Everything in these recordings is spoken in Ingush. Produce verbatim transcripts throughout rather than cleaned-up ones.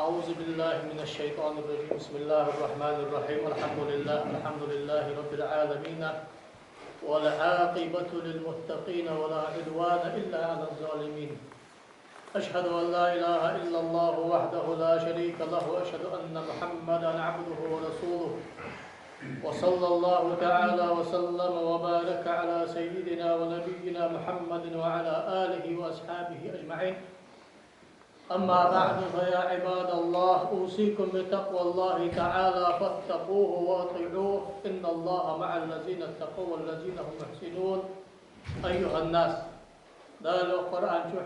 أعوذ بالله من الشيطان الرجيم. بسم الله الرحمن الرحيم. الحمد لله، الحمد لله رب العالمين. والعاقبة للمتقين ولا عدوان إلا على الظالمين. أشهد أن لا إله إلا الله وحده لا شريك له، وأشهد أن محمدا عبده ورسوله. وصلى الله تعالى وسلم وبارك على سيدنا ونبينا محمد وعلى آله وأصحابه أجمعين. أما بعد، فيا عباد الله، أوصيكم بتقوى الله تعالى فاتقوه وأطيعوه، إن الله مع الذين اتقوا والذين هم محسنون. أيها الناس، Дала йоах Къуръан чу: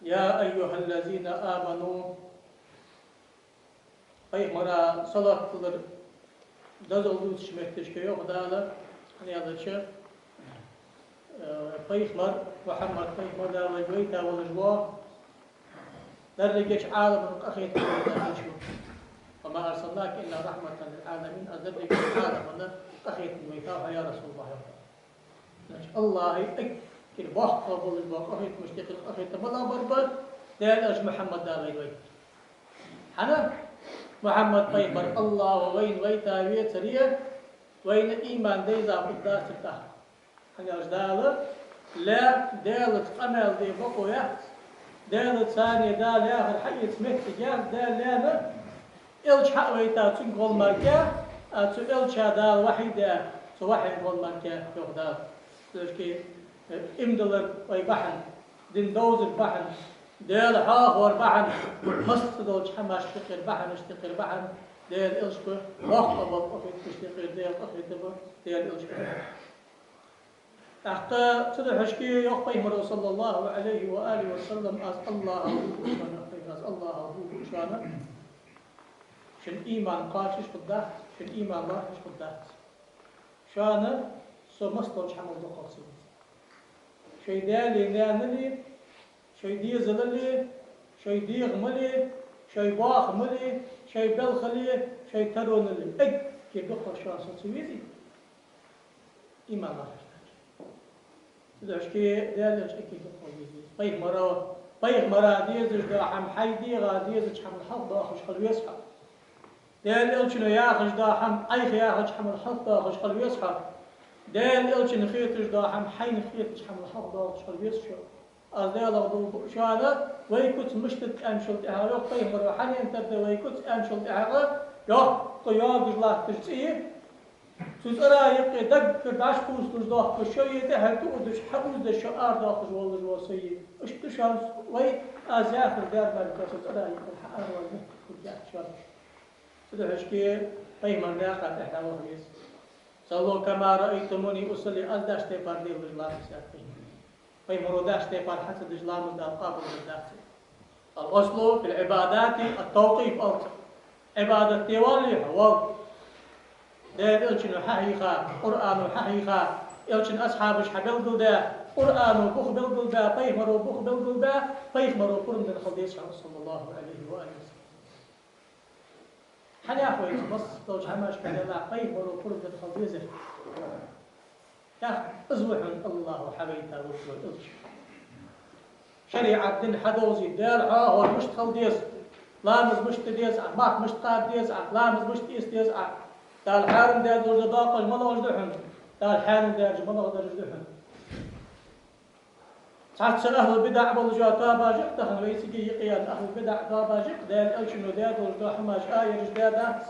يا أيها الذين آمنوا, пайхамара салот диллар дозал дувцача метташка йоах Дала, хӀана аьлча, э, пайхамар, Мухьаммад пайхамар Дала вайга вайта волаш вола, дерригача Ӏаламан къахетам вайта волаш ва. وما أرسلناك إلا رحمة للعالمين, аз дерригача Ӏаламан къахетам вайта ва хьо, я Расулаллахь, йоах. Значит, Аллахьа эггара боккха болаш бола къахетамашта юкъера къахетам малагӀа бар ба? Даьла элча Мухьаммад Дала вайга вайтар. ХӀана? Мухьаммад пайхамар Аллахьа вайна вайта вецаре, вайна иман дайза хургдацар тӀаккха. ХӀана аьлча Дала лаьрхӀа Даьлаца къамаьл де бокъо яц, Даьлаца царна Дала яхар хьаэца моттиг яц, Дала лаьрхӀа элча хьа а вайта цунга гӀолла мара, а цу элча Дала вахьий даь, цу вахьийга гӀолла мара, йоах Дала. Цудухьа, э, иман диллар вай бахьан, дин довзар бахьан, Даьла хьоахавар бахьан, массадолча хӀамашта юкъера бахьанашта юкъера бахьан, Даьла элча боккха бола къахетамашта юкъера Даьла къахетам ба Даьла элча. ТӀаккха цудухьа шке йоах пайхамара, صلى الله عليه وآله وسلم: аз Аллахьал дув буъ шоана, аз Аллахьал дув буъ шоана, шун иман кхоачаш хургдац, шун иман лоархӀаш хургдац. Шоана со массадолча хӀамал дукхагӀа ца веза. Шоай даьлеи наьнеи, шоай дезалеи, шоай дегӀамеи, шоай бахамеи, шоай балхеи, шоай таронеи, эггара дукхагӀа шоана со ца везий? Иман лоархӀаш дац. Цудухьа шке Даьла элча эггара дукхагӀа веза. Пайхамара, пайхамара дезаш дола хӀама хьай дегӀа дезача хӀамал хьалхадоахаш хила веза хьо. Даьла элчано яхаш дола хӀама Ӏайха яхача хӀамал хьалхадоахаш хила веза хьо. Даьла элчанна хеташ дола хӀама хьайна хетача хӀамал хьалхадоахаш хила веза шо. Аз Даьлах дув буъ шоана, вай куц мишта да аьнначул тӀехьагӀа, йоах пайхамара, хьанна тара да вай куц аьнначул тӀехьагӀа, йоккха йоагаш латташ цӀи, цу цӀера юкъе даггара дӀачукхувсалуш доахкаш шо, е тӀехьа туӀадеш, хьаузадеш шо арадоахаш волаш вола со. Иштта да шоана вай, аз яхар даьр мара, цу цӀера юкъера хьааравала моттиг хургьяц шоана. Цудухьа шке пайхамара наькъа тӀа дӀаваха веза. صلوا كما رأيتموني أصلي, аз деш тайпара делаш ламаз, аьлар пайхамара. Пайхамара деш тайпара хьа ца деш ламаз Дала къоабалдергдац. الأصل في العبادات التوقيف, аьлча, Ӏибадат де вале хьо, вал. Даьла элчано хьахьийха, Къуръано хьахьийха, элчан асхьабаша хьабелгалдаь, Къуръано бух белгалбаь, пайхамаро бух белгалбаь, пайхамаро пурам денна хила деза хьо, صلى الله عليه وآله وسلم. Хьанах вай цу массадолча хӀамашка дале пайхамаро пурам денна хила дезар? ТӀаккха из ва хьона Аллахьа хьавайта волаш вола элча. ШариӀат, дин хьадовзийта, Даьла хьоахавар мишта хила деза, ламаз мишта де деза Ӏа, марха мишта кхаба деза Ӏа, ламаз мишта эца деза Ӏа, Дала хьарам даь долаш дола доакъаш малагӀаш да хьона, Дала хьанал даьраш малагӀдараш да хьона. Цхьацца ахӀлу бидаӀ болаш йола тоабаш я-кх тахан вай цига юкъе яьнна, ахӀлу бидаӀ тоабаш я-кх, Даьла элчано даь долаш дола хӀамаш а ераш даь дац,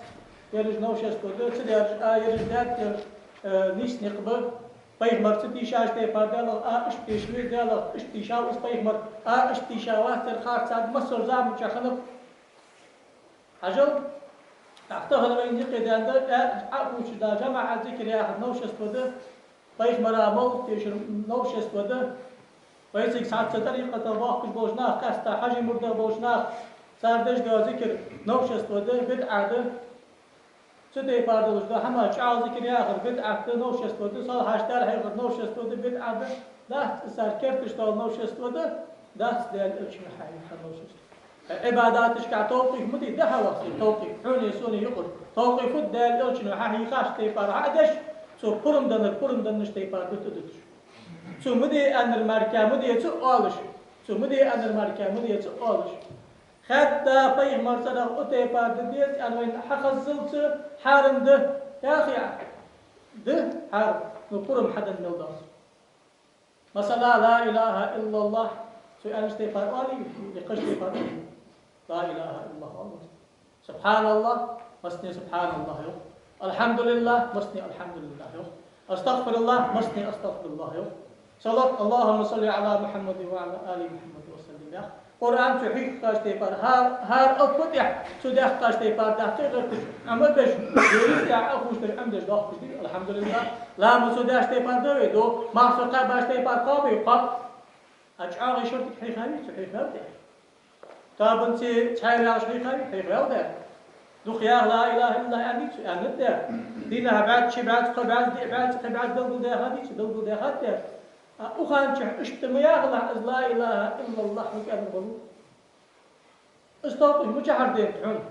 ераш новшество да, ца дераш а ераш даьд, э, нийса никъ ба. Пайхамар ца тийшача тайпара дале а, иштта тийша веза, дале а, иштта тийша ва из пайхамар, а, иштта тийша вац, ер харцахьа да, массадолча заман чухь хиннаб. Хьажал, тӀаккха тахан вайна юкъе даьнна да, э, Ӏа а вувцаш да, жамаӀат зикар яхар новшество да, пайхамара мовлид дешар новшество да. Вай цига цхьацца тӀарикъатах боахкаш болча наха, къаьстта хьажий мурдаш болча наха, цар деш дола зикар новшество да, бидӀа да. Цу тайпара долаш дола хӀама, чӀоагӀа зикар яхар бидӀат да, новшество да, салхьаш таьрхьехар новшество да, бидӀат да, дац из цар керташ дола новшество да, дац Даьла элчано хьахьийха новшество. Ӏибадаташка тавкъиф ма де, да хьа вахсий тавкъиф, хьонеи сонеи юкъара. Тавкъиф фуд? Даьла элчано хьахьийхача тайпара хьа а деш, цо пурам деннар пурам деннача тайпара дита а дуташ. Цо ма де аьннар мара ма де ца оалаш. Цо ма де аьннар мара ма де ца оалаш. Хадда пайхамара цӀерагӀа укх тайпара де деза аьнна вайна хьахаззалца хьарам да, яхий Ӏа? Да, хьарам, ну, пурам хьаденна мел доацар. Масала, لا إله إلا الله, цо аьннача тайпара оалий, е кхыча тайпара оалий? لا إله إلا الله. سبحان الله, массане سبحان الله йоах. الحمد لله, массане الحمد لله йоах. أستغفر الله, массане أستغفر الله йоах. Салот, اللهم صل على محمد وعلى آل محمد وسلم яха. Къуръан цо хьийхача тайпара, хӀара, хӀара алфавита тӀа цо даьхкача тайпара дац, цо гӀерташ Ӏомабеш, деррига тӀехьа а хушдар Ӏомадеш доахкаш дий, الحمد لله. Лам цо даьча тайпара да вай, да, мах цо кхаьбача тайпара кхоабий, кхоаб. А чӀоагӀа шортига хьийхавий, цо хьийхаваьв тӀехьа. Тоабанца цхьайола яхаш хьийхавий, хьийхаваьв тӀехьа. Дукха яха لا إله إلا الله аьннадий цо, аьннад тӀехьа. Дийнахьа бӀаьзза, ши бӀаьзза, кхо бӀаьзза, диъ бӀаьзза, кхо бӀаьзза далгал даьхадий цо, далгал даьхад тӀехьа. А укх хана чухь иштта ма яхалахь из لا إله إلا الله хьога аьнна болу. Из товкъиф мичахьара денад хьона?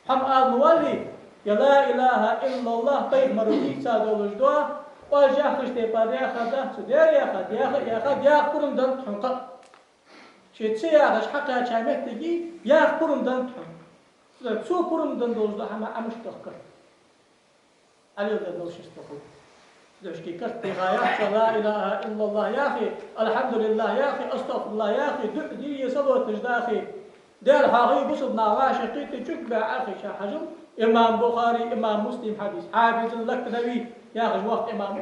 Хьо-м ала ма валлий, ер لا إله إلا الله пайхамара дийца долаш да, оаш яхача тайпара яхадац цо, дера яхад, яха, яхад, яха пурам денад хьона-кх. Ше ца яхаш хьакхаьча моттиге яха пурам денад хьона. Цо пурам денна долаш дола хӀама Ӏомаш дохкар. Ӏалил дар долаш иштта хул. Дошки карт дихьа яхача لا إله إلا الله яхе, الحمد لله яхе, أستغفر الله яхе, дуӀа де е салоташ дахе, Даьла хьоахаве, бусалба нах вӀашагӀкхийтте, чӀуг баь Ӏохайша хьажал, имам Бухари, имам Муслим хьадис, Хьафиз ал-Лакнави яхаш воккха имам ва.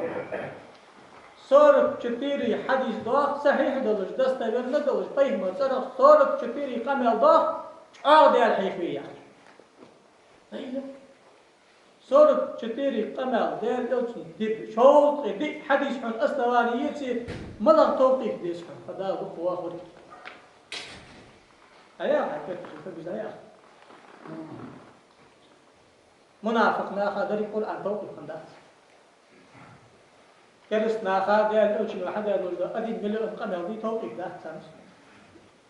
Сорок четыре хьадис доах, сахьихь долаш, достоверно долаш, пайхамара цӀерагӀа сорок четыре къамаьл доах, чӀоагӀа Даьла хьехаве яхаш. Сорок четыре къамаьл, Даьла Элчан диъ, шовзткъе диъ хьадис хьона основани еце, малагӀа товкъиф деза хьона, хьо Дала дукха вахар? Ая, хьа керташ хӀама беза, ая. Мунафикъ наха деррига Къуръан товкъиф хиннадац. Кераста наха Даьла Элчано хьадаь долаш дола один миллион къамаьл дий товкъиф дац царна.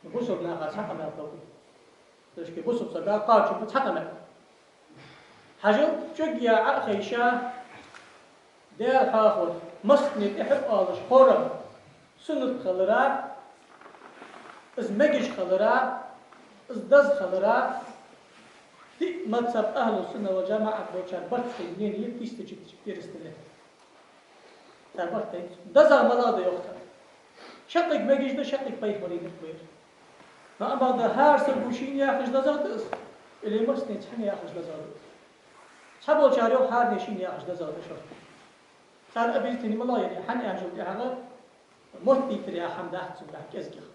Бусалба наха цхьа къамаьл товкъиф. Дошки бусалба сага кхоачаргба цхьа къамаьл. Хьажал, чӀуг яь Ӏохайша, Даьла хьоахавар массане тӀехьа а оалаш, хӀара суннат хилара, из мегаш хилара, из деза хилара, диъ мазхӀаб ахӀлу сунна вал жамаӀат болчар барт тайна мнени я, тысяча четыреста лет. Цар барт тайна. ДезагӀа малагӀа да йоах цар. Шаккхе мегаш да, шаккхе пайхамара никъ ба ер. Но амма да хӀара саго шийна яхаш дезагӀа да из, или массане цхьанне яхаш дезагӀа да из? Цхьаболчар йоах, хӀаране шийна яхаш дезагӀа да шортта. Цар объяснени малагӀа я, хӀана аьлча тӀехьагӀа моттийтар яха хӀама дац цунгахь кӀезигагӀа.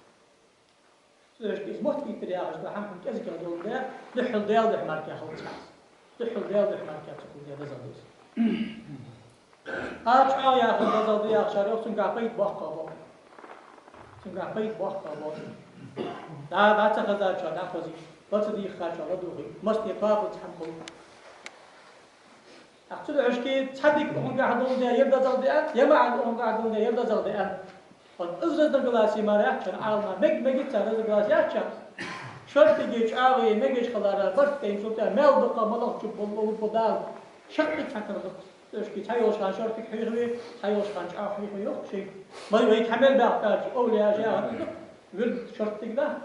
Цудухьа из моттийтар яхаш дола хӀама хьона кӀезигагӀа доландаь, духхьал Даьла духьа мара хилац из. Духхьал Даьла духьа мара ца хуле дезагӀа да из. Ӏа чӀоагӀа яхар дезагӀа да яхачар йоах, цунгахь пайда боккха ба. Цунгахь пайда боккха ба. ДӀа, дӀа ца хезачоа дӀахозий, ла ца дийхачоа ладувгӀий, массане тоабанца хӀама хул. ТӀаккха цудухьа шки цхьа дика укхангахь доландаь ер дезагӀа да аьнна, е маӀан укхангахь доландаь ер дезагӀа да аьнна. Вот из разногласие мара яц шоана Ӏаламнаха, мег-мегица разногласие яц шоана. Шортига чӀоагӀа мегаш хилара барт тайна, цул тӀехьа маьл дукха малагӀча чу боллу, боллу Дала шаккхе цхьатара дукха. Цудухьа шки цхьайолча хана шортига хьехаве, цхьайолча хана чӀоагӀа хьехаве йоах шоай. Вай, вай хьа мел баьхкача овлияша яхар да, вирд шортига да,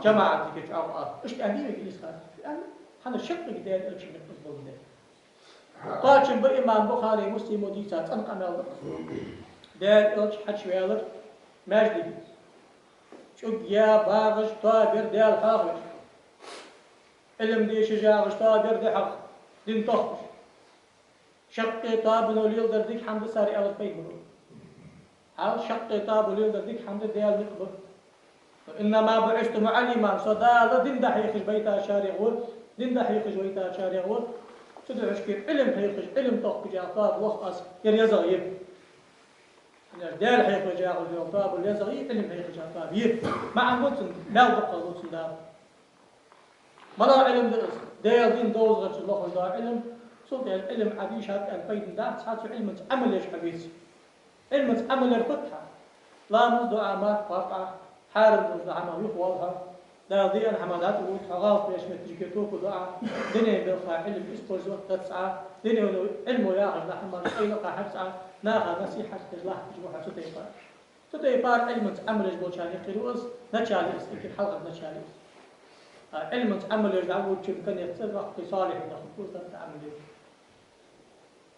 жамаӀат дика чӀоагӀа а. Иштта аьннадий вайга Илисхан? Аьнна, хӀана шаккхе Даьла Элчан никъ из боландаь. Кхоачам ба имам Бухари, Муслимо дийца цӀена къамаьл да. Даьла Элча хьачуваьлар маьждиге. ЧӀуг яь, багӀаш, тоаба яр, Даьла хьоахавеш. Ӏилма дешаш, ягӀаш тоаба яр дехьа, дин тохкаш. Шаккхе тоабано леладар дика хӀама да цар, аьлар пайхамаро. Хьал шаккхе тоабано леладар дика хӀама да, Даьла никъ ба. «إنما بعثت معلما», со Дала дин дӀахьехаш байтачарех ва, дин дӀахьехаш байтачарех ва. Цудухьа шки Ӏилма хьехаш, Ӏилма тохкаш яха тоаба лох аз, ер езагӀа я. Даьла хьехавеш яхаш йола тоаба езагӀа я, Ӏилма хьехаш яха тоаба я. МаӀан го цун, маьл дукха лу цун Дала. МалагӀа Ӏилма да из? Даьла дин довзаргӀа чу лохаш дола Ӏилма. Цул тӀехьа Ӏилма Ӏа дийшад аьнна пайда бац, цхьа цу Ӏилманца Ӏамал еш хьо веце. Ӏилманца Ӏамал яр фуд хьа? Ламаз, дуӀа, марха кхоаб Ӏа, хьарам долаш дола хӀама юхавоал хьо, Дала де аьнна хӀама дӀатӀавода хьо, гӀалат веш моттиге тоба до Ӏа, дунен белха Ӏилма использовать дац Ӏа, дунено Ӏилмо яхаш дола хӀама къайла кхахьарц Ӏа, наха насихьат деш латташ ва хьо цу тайпара. Цу тайпара Ӏилманца Ӏамал еш болчарна юкъера ва из, начале из, эггара хьалхара начале из. Ӏилманца Ӏамал еш дӀаводачун кӀанех цӀерах воккхий салихӀинех хургва из Ӏамал еш.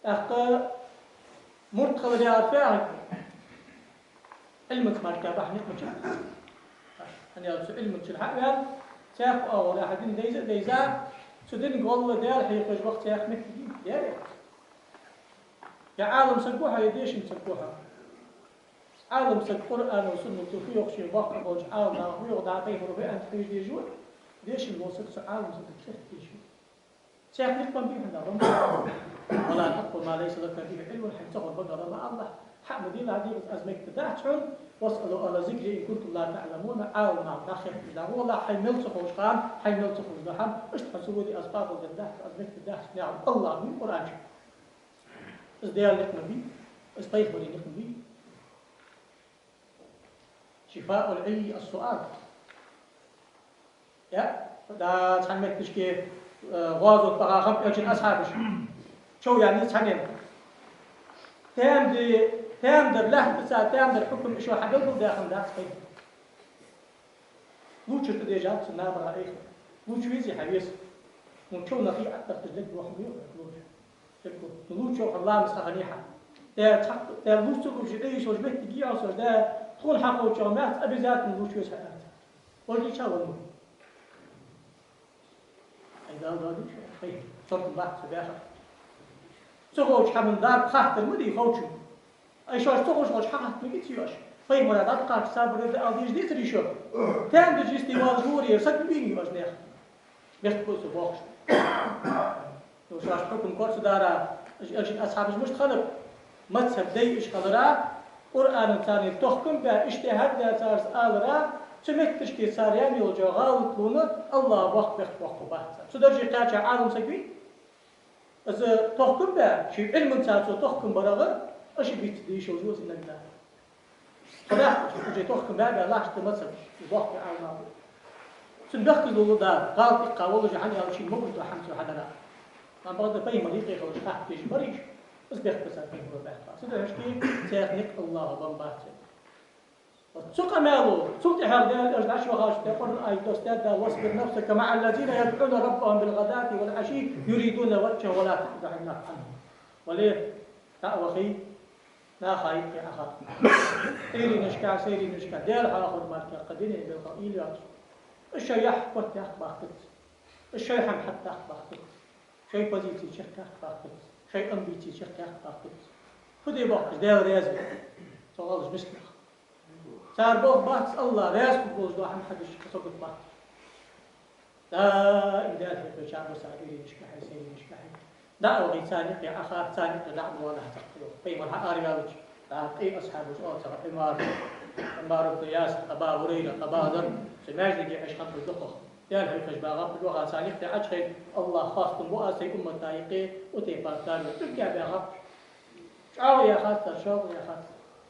ТӀаккха мурд хила везар фу яхилга? Ӏилманца мара бахьан никъ ма дац. ХӀана аьлча цу Ӏилманчун хьа а ваьнна, цхьаькха агӀора хьа дин дайза а дайза, цу дина гӀолла Даьла хьехаш ваха цхьаькха меттиг я, яц? Я Ӏалам саг ва хьо, я дешаш саг ва хьо. Ӏалам саг Къуръано, суннато фу йоах, шийна боккха болча Ӏаламнаха фу йоах, дӀа пайхамаро фу аьннад хьийжа дезаш ва, дешаш вола саг цу Ӏалам сагага керта дезаш ва. Цхьаькха никъ ма бий хьона, ма ала. ولا تقف ما ليس لك به علم, хьайна ца ховра багара ма алалахь. Хьа ма дилла, дийхаза аз мегаргда дац хьона, واسألوا أهل الذكر إن كنتم لا تعلمون, Ӏаламнаха дӀахаьттача дӀагӀолахь, хьайна мел ца ховш хана, хьайна мел ца ховш дола хӀама, иштта хьона ца воде, аз къоабалдергдац, аз мегаргда дац, наьха АллахӀа вий Къуръан чу. Из Даьла никъ ма бий, из пайхамара никъ ма бий. شفاء العي السؤال. Я, да, цхьан метташка, э, гӀазот баха хиннаб Элчан асхьабаш. Чов яьннай цхьаннена. Таьма ди-, таьма дар лаьттаца, таьма дар хьукам иштта хьабелгалдаьккха дац вай. Лувчар тӀадежад цу набара айхьа. Лувча везий хьа? Веза. Ну, чов нахи аттарта лег вахам йо, лувча. Лег во. Ну, лувча хьа ламаз хьахиннай хьа. Те цхьаккха, те лувча, лувча, тӀаийца йолча меттиге йоалсаш, те тхона хьакхочча мац обязательно лувча веза хьа аьнна. Валлахӏи, ца валлахӏи. Ай, Дала дадуш, ай, сорта бац цу баьха. Ца ховча хӀаман дарба хаттар ма дий ховчун. Ай, шоаш ца ховш волча хьахатта мегаций оаш? Пайхамара дӀатӀакхаччалца сабар де ала дезаш дацарий шо? Таьма деш йисте валаш вуре, саг бийна оаш нех. Бехк бу со бохуш. Ну, шоаш хьукам кхоачаш дара, уж Элчан асхьабаш мишта хиннаб? Мазхаб дайа уж хилара, Къуръанца царна тохкам баь, иштта хьаьдда царца алара, цу метташка цар яьнна йолча гӀалатлона АллахӀа боккха бехк боаккхаргбац цар. Цу дарже кхаьча Ӏалам саг вий? Из тохкам баь, ший Ӏилманца цо тохкам барагӀа, аша бицца дийшалжо из иногда. Хьадахка, уже тохкам баь-баь лашта мазхаб, боккхий Ӏалам нах ба. Цун бехказло лу да, гӀалат иккха волаш хьан ял ший могаш да хьан цо хьадара. Ам бакъда пайхамар юкъе хилча хатта деш бариш, из бехк баьцар пайхамара баьхка. Цу духьашка цех никъ АллахӀа бан бац. Вот цу къамаьло, цул тӀехьагӀа Даьла Элча дӀачувахача тӀехьа Къуръан аят доссадаьд Дала: واصبر نفسك مع الذين يدعون ربهم بالغداة والعشي يريدون وجهه ولا تعد عيناك عنهم. Вале, дӀа а вахе, наха юкъе Ӏохайка. Ӏуйренашка, сайренашка, Даьла хьехар мара кхы дунен белхал уйла йоацаш. Уж шоай яхь котъяккха бахкац. Уж шоай хӀама хьатӀадаккха бахкац. Шоай позици чакхъяккха бахкац. Шоай амбици чакхъяккха бахкац. Фу де бохкаш, Даьла раьза ве. Цу гӀалгӀай мискарех. Цар боху бац АллахӀ раьза хургволаш дола хӀама хьадеш сагот бац. Даим Даьла хьехавеча а бусалба Ӏуйренашка хьай, сайренашка хьай. ДӀа а вахе, царна юкъе Ӏоха, царна юкъе дӀа а ма вала хьа цхьаккха. Пайхамар хьаараваьлча, дӀа кхы а асхьабаш оал цар Ӏумар, Ӏумар ибн Ясир, Аба Хурайра, Аба Зарр, цу маьждиге Ӏеш хиннаб уж дукхагӀа. Даьла хьехаш багӀа, уж ваха царна юкъе Ӏочуяьнна, АллахӀ хоастам бу аз сай уммата юкъе, утӀе паттар, уж дукха баьгӀа. ЧӀоагӀа яхац цар, шоллагӀа яхац.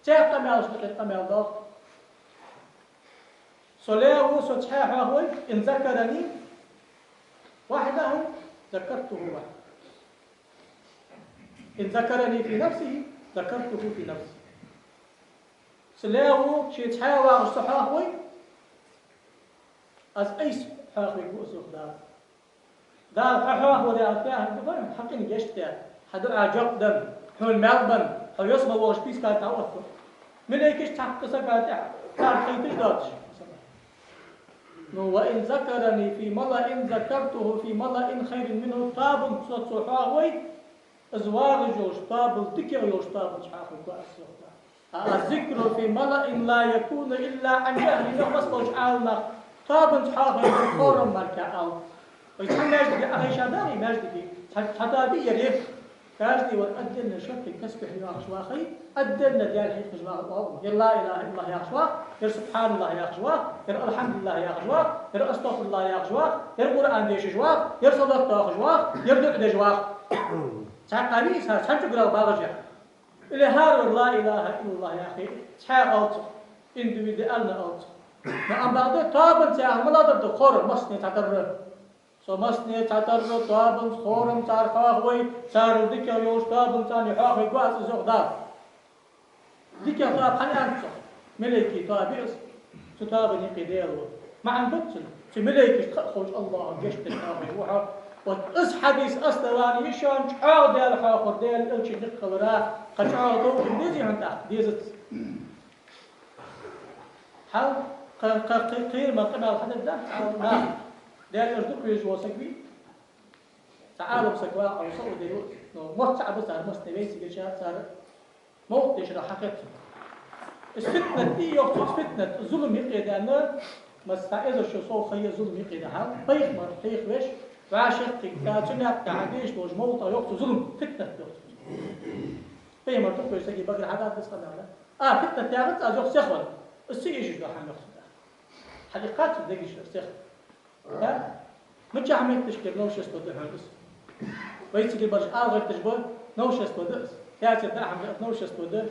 Цхьа къамаьлаш дукха къамаьл доагӀа. Со лаьво, со цхьаь хьоахавой, إن ذكرني وحده ذكرته وحده. إن ذكرني في نفسه ذكرته في نفسي. Со лаьво, ше цхьаь вагӀаш со хьоахавой, аз айса хьоахавергва из, йоах Дала. Дала хьо хьоахавар яхар фу яхилга да, хьа къин гешт даь, хьа дуӀа жоп даь, хьона маьл баь, хьо йоса ма вогӀаш писка тӀа отта. Малейкаш цхьаккха сага тӀехьа цар хайташ доацаш. Ну, وإن ذكرني في ملأ ذكرته في ملأ خير منه, тоабанца со цо хьоахавой, из вагӀаш йолча тоабал дикагӀа йолча тоабанца хьоахавергва аз, йоах Дала. الذكر في ملأ لا يكون إلا عن جهل, масса болча Ӏаламнаха тоабанца хьоахавергва хором мара кхы ала. Вай цхьан маьждиге Ӏохайша дагӀий, маьждиге цхьа, цхьа тоаба я ер. Каждый вар отдельно шоай тасбихь яхаш вахе, отдельно Даьла хьехаш ваха оал. Ер لا إله إلا الله яхаш вах, ер سبحان الله яхаш вах, ер الحمد لله яхаш вах, ер أستغفر الله яхаш вах, ер Къуръан дешаш вах, ер салот дохаш вах, ер дуӀа деш вах. Цхьа къамий, цхьа, цхьан чуграл багӀаш яр. Или хӀара вар لا إله إلا الله яхе, цхьаь алцах, индивидуально алцах. Но амма бакъда тоабанца яхар малагӀа дар да, хора, массане цхьатарра. Со массане цхьатарра тоабанца, хором цар хьоахавой, царел дикагӀа йолча тоабанца царна хьоахавергва аз, йоах Дала. ДикагӀа тоаба хьан аьннад цох? Малейкий тоаба я из. Цу тоабан юкъе Даьла ва. МаӀан ба цун. Малейкашта ха а ховш, АллахӀа гешт деш хьоахавеш ва хьо. Вот из хьадис основани я шоана чӀоагӀа Даьла хьоахавар, Даьла Элчан никъ хилара, кхы чӀоагӀа товкъам дезий хьона тӀаккха? Дезац. Хьал, кхы, кхы, кхы, кхы ма къамаьл хьадаьд, хьал, нах. Даьла Элча дукха везаш вола саг вий? Цхьа Ӏалам саг вар, Ӏовса а дайва, но мотт цхьа а ба цар, массане вай цига ча цар мовлат дешара хьакхет цунга. Из фитнат дий, йоах цо, из фитнат, зулам юкъедаьнна, масса эзар шу сов ха я зулам юкъедаь хьал, пайхамар хьехавеш, вӀашагӀкхийтта, цу наькъа тӀа хьадеш долча мовлатах, йоах цо, зулам, фитнат, йоах цо. Пайхамар дукха везача сага багара хьадаьд из къамаьл. А, фитнат яхац аз, йоах, сихвала. Из ца эшаш дола хӀама, йоах цо, тӀаккха. Хьалъиккхад цун дегашка сихвала. Да? Мичахьа метташкара новшество да хьона из? Вай цига бараш ала гӀерташ ба, новшество да из. Театр да хӀама да, новшество да.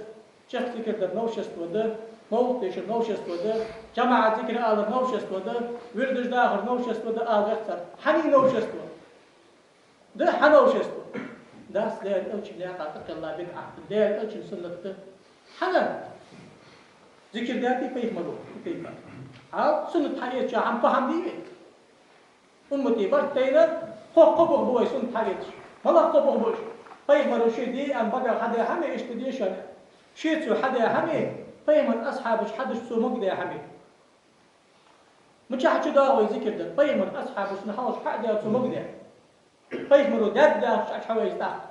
Чехка зикар дар новшество да. Мовлат дешар новшество да. ЖамаӀат зикар алар новшество да. Вирдаш дахар новшество да, ала гӀерт цар. Хьаний новшество? Да, хьа новшество? Дац Даьла Элчан наькъа тӀакхелла бидӀат, Даьла Элчан суннат да. ХӀана? Зикар даьдий пайхамаро, и тайпара? Хьал, суннат хьаэцача хӀама, кхо хӀама дий вай? Уммата барт тайна, кхо, кхо бух ба вай суннат хьаэцаш. МалагӀа кхо бух ба уж? Пайхамаро ше де аьнна багара хьадаь хӀама, иштта де шоана. Ше цо хьадаь хӀама, пайхамара асхьабаша хьадеш цо могадаь хӀама. Мичахьа чудоагӀа вай зикар дар? Пайхамара асхьабаша цунна хьалхашка хьа а даьнна цо могадаь. Пайхамаро даьд яхача чу хьавайза тӀаккха.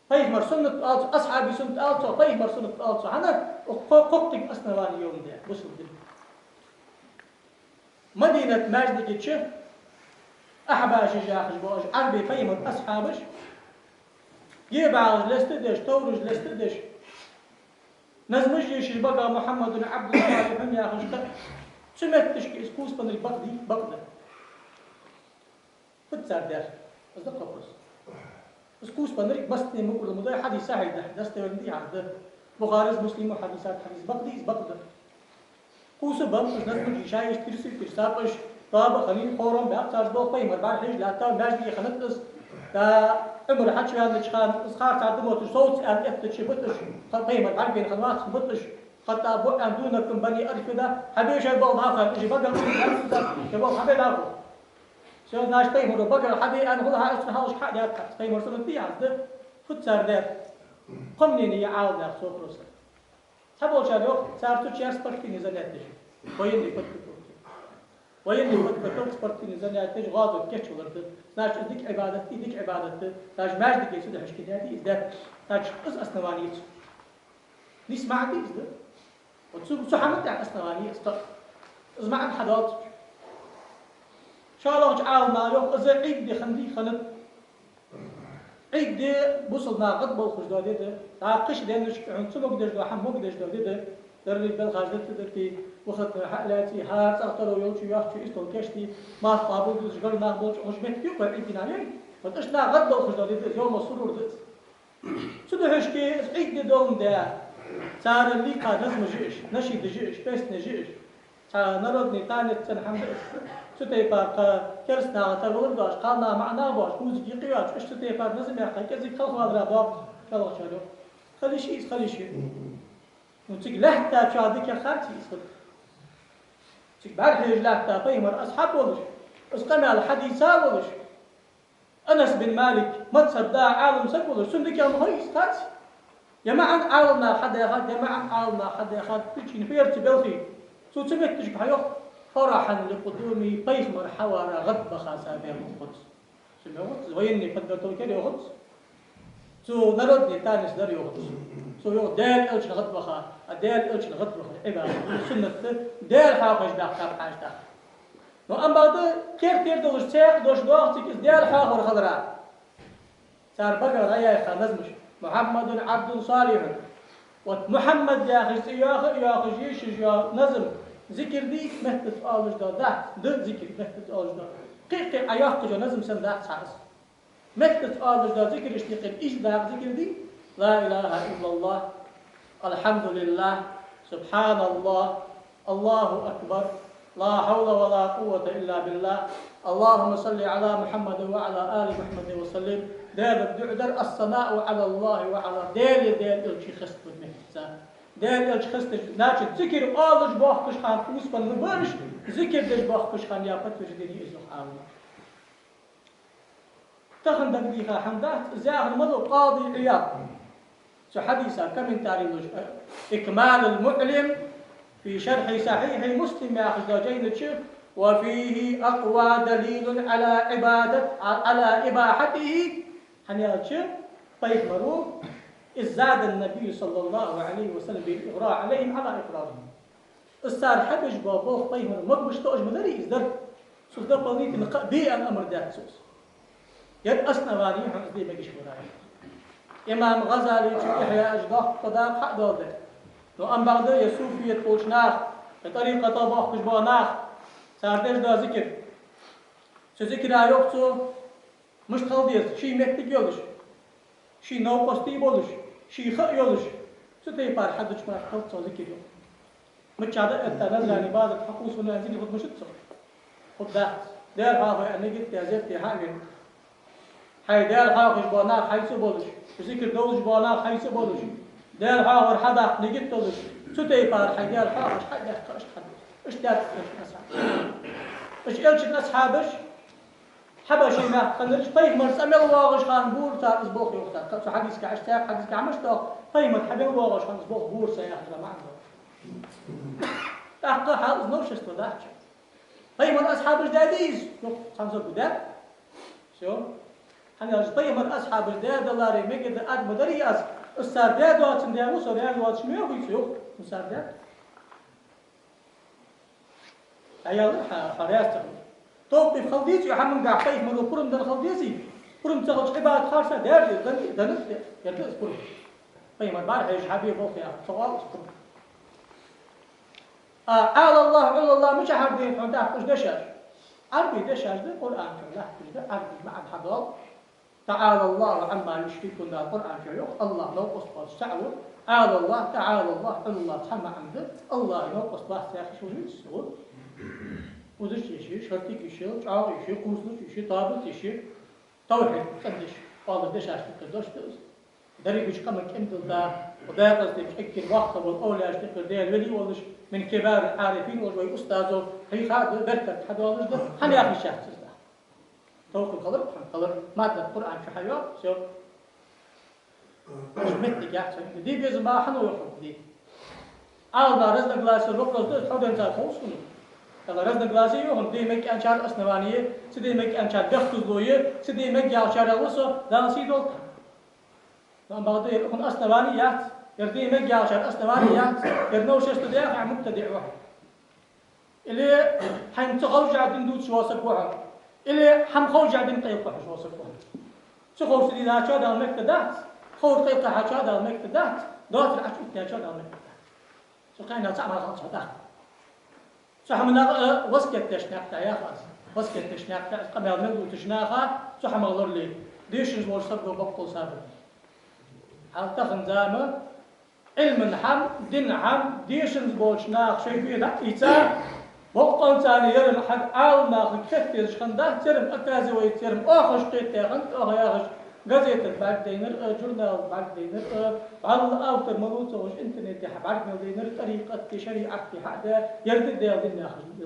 Пайхамара суннат оал цох, асхьабий суннат оал цох, пайхамара суннат оал цох. ХӀана? Укх кхо-, кхоккхега основани йоландаь, бусалба дин. Мадината маьждига чу ахьбашаш яхаш бола уж, Ӏарбий пайхамара асхьабаш, гебагӀаш леста а деш, товраш леста а деш, назмаш ешаш багара Мухьаммад бин Ӏабдул-Салихь яхаш кхы а. Цу метташка из кхувсабеннарг бакъ дий? Бакъ да. Фуд цар даьр? Из да вопрос. Из кхувсабеннарг массане мукӀарло ма дой, хьадис сахьихь да, достоверно дий, хӀанз да. Бухарес, Муслимас хьадис да, хьадис бакъ дий? Из бакъ да. Кхувсабеннаб уж, назмаш ешаб уж, тирса а тирсаб уж, тоба а хиннай, хором баьб цар, цу балха пайхамар бӀаргхьежаш латтар, маьждиге хиннад из. ТӀаккха Ӏумар хьачуваьннача хана из харцахьа да мотташ, совца аьнна эттача биташ, пайхамар бӀаргабайна хиннавац, биташ. Хаттаб бу аьнна, دونكم بني أرفدة, хьа бешара болх дӀахо, уж багара ше болх хьабе дӀахо. Всё, значит, пайхамаро багара хьаде аьнна хул, хьа уж цун хьалхашка хьа а даьд, пайхамара суннат дий хӀанз да? Фуд цар даьр? Кхо мнени я Ӏаламнаьха цу вопросах. Цхьаболчар йоах, цар цу чу яр спортивни занятеш, военни подготовка. Военни подготовка, спортивни занятеш, гӀазота кийчвалар да. Значит, из дика Ӏибадат да, дика Ӏибадат да. Даже маьждиге цу духьашка даьдий из? Даьд. Значит, из основани я цун. Нийса маӀан дий из? Да. Вот цу, цу хӀаман тӀа основани я из, кхы а. Из маӀан хьадоал цу чу. ШоллагӀча Ӏалама йоах, из Ӏид ди хиннадий? Хиннад. Ӏид ди бусалба наха гӀадболхаш дола ди да. ДӀа кхыча деннашка хьона ца могадеш дола хӀама могадеш дола ди да. Деррига белхаш дита дитий, выходной хьа а лаьций, хӀара цӀагӀа таро йолча йоахача истол кийчдий, малх къоабалдеш, гаргара нах болча, хӀанз моттиг я-кх Ӏид дийнахьа, ей? Вот иштта наха гӀадболхаш дола ди да из, يوم السرور да из. Цу духьашка из Ӏид ди доландаь, цар лийкха назмаш я уж, нашидаш я уж, песнеш я уж, цхьа народный танец санна хӀама да из. Цу тайпара кхы кераста наха тарвалар доацаш, кхалнаха, маӀа наха боацаш, музыка юкъе йоацаш, уж цу тайпара назам яьккха, кӀезига халхавалара доагӀа, шоллагӀчар йоах. Хила йиш я из, хила йиш я. Ну, цига лаьттачоа дикагӀа харций из хӀама? Цига бӀаргхьежаш латта пайхамара асхьаб волаш, из къамаьл хьадийца волаш, Анас бин Малик, мазхӀаба да, Ӏалам саг волаш, цунна дикагӀа ма хой из, харций? Е маӀан Ӏаламнаха хьадаьхад, е маӀан Ӏаламнаха хьадаьхад, причина фу яр цу балхий? Цо цу метташка хьайоах: فرحا لقدومه, пайхамар хьаварах гӀадбаха цар бен мукъа хургья. Цу метташка военни подготовка яр йоахац. Цу народный танец дар йоахац. Цо йоах, Даьла Элча гӀадбаха, а Даьла Элча гӀадбахар Ӏибадат, суннат да, Даьла хьоахавеш баьхкаб хьажа тӀаккха. Но амма бакъда кертера долаш цхьаькха дош доагӀа цига из Даьла хьоахавар хилара. Цар багара дӀаяьха назмаш: محمد عبد صالح. Вот Мухьаммад яхаш цӀи йоаха а йоахаш, ешаш йола назам зикар дий? Меттаца оалаш дола дац, да зикар, меттаца оалаш дола. Кхы а, кхы а Ӏа йоаккхаш йола назам санна дац хьа из. Меттаца оалаш дола зикарашта юкъера из дакъа зикар дий? لا إله إلا الله، الحمد لله، سبحان الله، الله أكبر، لا حول ولا قوة إلا بالله، اللهم صل على محمد وعلى آل محمد وسلم. Даьлага дуӀа дар, الثناء على الله وعلى، Даьлеи Даьла Элчеи хеставар меттаца. Даьла Элча хесташ, значит, зикар оалаш боахкаш хана кусбан ма бараш, зикар деш боахкаш хана я подтверждени из йоах Ӏаламнаха. Тахан дагадеха хӀама дац, из яхар малув Къади Ӏияд. Цу хьадиса комментарий луш, «إكمال المعلم في شرح صحيح مسلم» яхаш дола жайна чу: «وفيه أقوى دليل على عبادة، على إباحته». ХӀана аьлча пайхамара из: «زاد النبي صلى الله عليه وسلم بالإغراء عليهم على إقرارهم». Из цар хьабеш бола болх пайхамара магаш тоъаш ма дарий из дар. Цу дополнительно кхы а бе аьнна амар даьд цо из. Ер основани я хьона из де мегаш хилара. Имам ГӀазалечо Ихьяъ чу доккха дакъа хьадоаладаьд. Но ам бакъда ер суфият болча наха, ер тӀарикъата боахкаш бола нах, цар деш дола зикар. Цу зикара йоах цо, мишта хила деза, ший моттиг йолаш, ший новкъостий болаш, ший ха йолаш, цу тайпара хьадича мара хилац цо зикар йоах. Мичча да этта Назрани Базат хьакхувсавенна зикар хургда мишта цо? Хургдац. Даьла хьоахаве аьнна нигат даь, зерате хьа а вена. Хьай Даьла хьоахавеш бола нах хьайца болаш, зикар довзаш бола нах хьайца болаш, Даьла хьоахавар хьадаккха нигат долаш, цу тайпара хьай Даьла хьоахавеш хьа а даьккха, иштта хьа. Иштта даьд Элчан асхьабаша. Иштта Элчан асхьабаш хьабаьший мехка хиннараш, пайхамар цӀа мел воагӀаш хана бора цар из болх, йоах цар. Цу хьадисагахь, иштта цхьаькха хьадисагахь мишта йоах, пайхамар хьа мел воагӀаш хана из болх бора цар яхача маӀан да. ТӀаккха хьал из новшество дац. Пайхамара асхьабаша даьдий из? Йоах, цхьан саго даьд. Всё. ХӀана аьлча пайхамара асхьабаша даь даларе мегаргда аргда ма дарий аз. Из цар даь доацаш даь ва со, даь доацаш ма йоахий цо, йоах, из цар даьд. Ӏа яла хьа, хьа раьза ца хилча. Товкъиф хила дезий, хьа мангахь пайхамара пурам даьр хила дезий? Пурам ца хилча, Ӏибадат харцахьа даьр деза, дан, дан, яр да из пурам. Пайхамар бӀарахьежаш хьабе болх яхар ца оал из пурам. А, «على الله», «على الله» мичахьара да хьона тӀаккха уж дешаш? Ӏарбий дешаш да, Къуръан чу латташ да, Ӏарбий маӀан хьадоал. «تعالى الله عما يشركون» Дала Къуръан чу йоах, АллахӀ новкъост воацаш цаӀ ва. «على الله», «تعالى الله», «على الله» цхьа маӀан да, АллахӀа новкъост вац яхаш хӀама вуйцу цо. Удаш йиш я, шортиг йиш я, чӀоагӀа йиш я, кхувсалуш йиш я, тоабалца йиш я. Тавхьид цӀендеш, оалаш дешаш тӀа дош да из. Дерригача къаман кӀиндилла да, укх дакъаза тӀа эггара воккха вола овлияашта юкъера Даьла вели волаш, من كبار العارفين волаш вай устазо хьийха а да, беркат хьадоалаш да, хӀана яхаш яц из да. Товкъиф хилар, хӀана хилар, маддат Къуръан чу хьайоах, всё. Иштта моттиг яц хьона. Де безам ба хьона йоах хьона, де. Ӏаламнаха разногласие вопрос да, хьо денз цар ховш хьона. Ала разногласие я хьона, де мег аьнначар основание, ца де мег аьнначар бехказло я, ца де мег яхачар ала со, Дала сий долда. Но ам бакъда ер хьона основание яц, ер де мег яхачар основание яц, ер новшество да яхе, мубтадиӀ ва хьо. Или хьайна ца ховш а дин дувцаш вола саг ва хьо. Или хӀама ховш а дин кхайкаш вола саг ва хьо. Ца ховш ца дийзачоа Дала мегаш дац, ховш кхайкачоа Дала мегаш дац, доацар Ӏочуоттаяьчоа Дала мегаш дац. Цу кхаьннех цаӀ мара хилац хьо тӀаккха. Цу хӀаманах, э, васкет деш наькъа тӀа яхаш. Васкет деш наькъа тӀа, къамаьл мел дувцаш наха, цу хӀамах лорале. Дешаш волча саго боккъал сабар. Хьал тахан зама Ӏилман хӀама, дина хӀама дешанза болча наха шоай бе дӀа а ийца, боккъонца а яр-м хьога Ӏаламнаха кхетадезаш хиннадац, яр-м оказывается, яр-м оахаш кхетадаь хиннад оаха яхаш, газетага бӀаргадайнар а, журналага бӀаргадайнар а, вӀалла автор малув ца ховш интернете хьа бӀарга мел дайнар, тӀарикъатеи шариӀатеи хьа а даь, яр да Даьла дин яхаш да.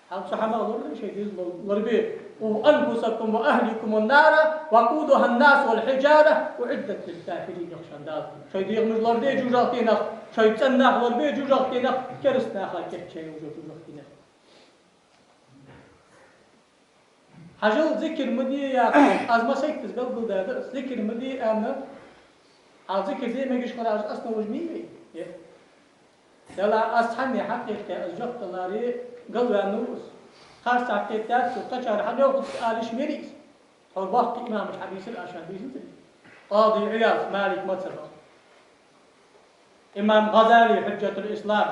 Хьал цу хӀамах лорале шоай дезал лорабе. «قوا أنفسكم وأهليكم نارا وقودها الناس والحجارة أعدت للكافرين» йоах шоана Дала. Шоай дегӀамаш лораде жожагӀатенах, шоай цӀен нах лорабе жожагӀатенах, кераста наха кийчъяь йола жожагӀатенах. Хьажал, зикар ма де яхаш, аз массайтта из белгалдаьд, зикар ма де аьнна, хьал зикар де мегаш хилара основаш мий вай? Е. Дала аз цхьанне хьакхетадаь, аз жоп даларе, галваьннав из. Харц хьакхетадаьд цо, кхычар хьадоагӀа ала йиш мери из. Тхьовра боккхий имамаша хьадийцар, аз шоана дийцанзар. Къади Ӏияд, Малик мазхӀабах. Имам ГӀазали, Хьуджжатул-Ислам.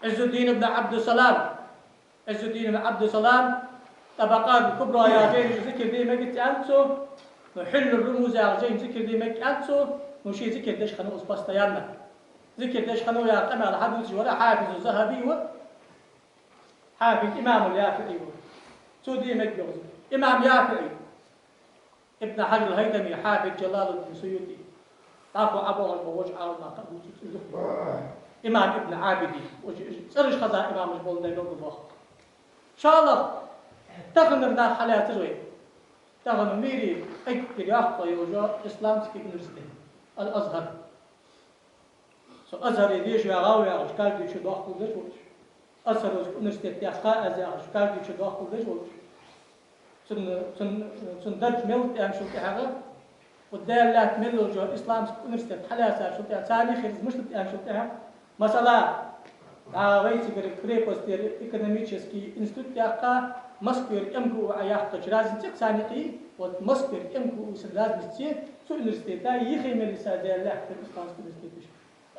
Ӏиззуддин ибн Ӏабдуссалам. Ӏиззуддин ибн Ӏабдуссалам, «ТӀабакъат аль-Кубра» яха жайна чу зикар де мегац аьннад цо, но «Хьиллур-Румуз» яха жайна чу зикар де мег аьннад цо, но ше зикар деш хиннав из постоянно. Зикар деш хиннав яха къамаьл хьадувцаш вар Хьафиз аз-ЗахӀаби ва, Хьафиз имам аль-ЯфиӀи ва. Цо де мег йоах из. Имам ЯфиӀи, Ибн Хьаджар аль-ХӀайтами, Хьафиз Джалалуддин Суюти. ДӀахо ӀабоагӀаш бола вож Ӏалам нах а бувцаш из духьа. Имам Ибн Ӏабиди, вож цӀераш хеза имамаш бола, Даьла белгал боху. ШоллагӀа, таханара нах хьалаьцар вай. Тахан мире эггара йоккха йолча исламский университет, Ал-Азхар. Цу Азхаре деша ваьгӀав яхаш, каждый чу дохкал деш волча. Азхаровский университет яхка аз яхаш, каждый чу дохкал деш волча. Цун, цун, цун дарж мел тӀемашул тӀехьагӀа, вот Даьла лаьтта мел йолча исламский университет хьалаьцачул тӀехьагӀа, царна хир из мишта тӀемашул тӀехьагӀа. Масала, дӀа вай цигара крепостера экономический институт яьккха, Москвера МГУ Ӏояьккхача разница царна юкъе, вот Москвера МГУ са разница цу университета юхе мел йиса Даьла лаьтта исламский университеташ.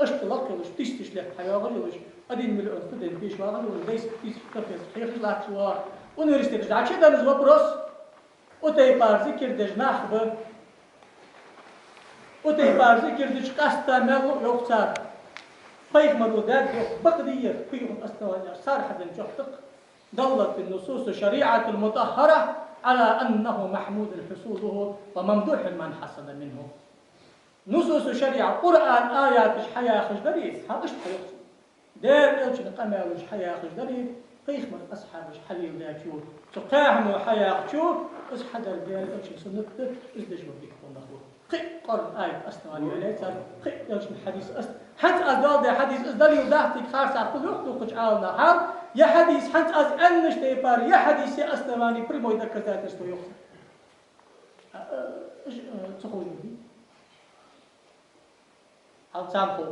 Иштта лакха йолаш, тысячаш лет хьайоагӀаш йолаш, один миллион студент беш вагӀаш йолаш, десять тысяч профессор хьехаш латташ ва. Университеташ дӀачу денна из вопрос. Укх тайпара зикар деш нах ба. Укх тайпара зикар дича къаьстта мел лу йоах цар. Пайхамара даьд йоах, бакъдий ер, кхы юха основание цар хьаденна чохь тӀаккха. دلت النصوص الشريعة المطهرة على أنه محمود حصوله وممدوح من حصل منه. Нусусу шариӀа, Къуръан аяташ хьаяхаш дарий, хьал иштта хьайоах цо. Даьла Элчан къамаьлаш хьаяхаш дарий, пайхамара асхьабаш хьалеладаьчо, цу кхаь хӀамо хьаяхачо, из хьадар Даьла Элчан суннат да, из деш вар дика хӀама хул. Кхы а Къуръан аят основани йолац цар, кхы а Элчан хьадис аст-, хӀанз аз доаладаь хьадис из далил дац, цига харцахьа хул йоах дукхача Ӏаламнаха. Е хьадис хӀанз аз аьннача тайпара, е хьадис, е основани прямой доказательство йоах цар. А, а, ш-, а, ца ховш ма дий. Хьал царна хов.